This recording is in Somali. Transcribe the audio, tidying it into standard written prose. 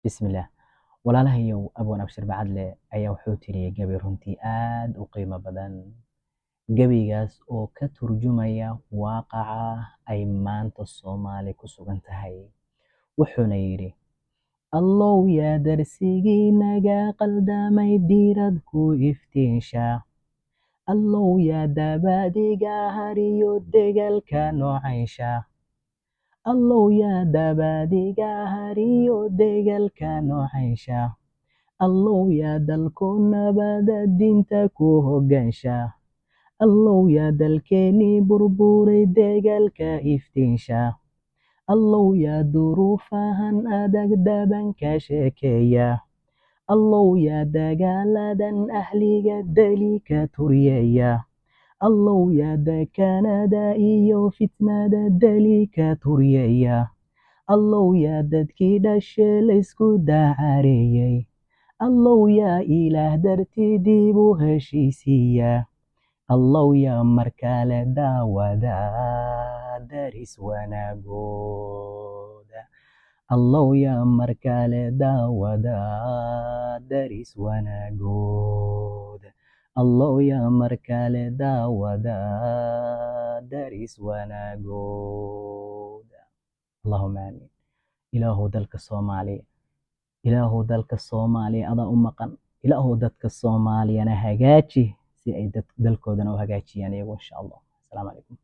Bismillah. Walaalahayow, Abwaan Abshir Bacadle ayaa wuxuu tiriyey gabay runtii aad u qiimo badan, gabaygaas oo ka turjumaya waaqaca ay maanta Soomaali ku sugan tahay. Wuxuuna yidhi: Allow yaa darsigii naga qaldamay diirad ku iftiinsha, Allow yaa dabadiga hariyo degalka noocaysha, Allow yaa dabadiga hariyo degalka noocaysha, Allow yaa dalku nabada diinta ku hogaansha, Allow yaa dalkeenii burburay degalka iftiinsha, Allow yaa duruufahan adag dabanka sheekeeya, Allow yaa dagaaladan ahliga dali ka turyeeya, Allow yaa dakanada iyo fitnada dali ka turyeeya, Allow yaa dadkii dhashe laysku dacareeyey, Allow yaa Ilaah dartii dib u heshiisiiya, Allow yaa markale daawada daris wanaagooda, Allow yaa markale daawada daris wanaagooda, Allow yaa markale daawada daris wanaagooda. Allahumma aamiin. Ilaahow dalka Soomaaliya, Ilaahow dalka Soomaaliya adaa u maqan. Ilaahow dadka Soomaaliyana hagaaji si ay dalkoodana u hagaajiyaan iyagu, insha Allah. Asalaamu calaykum.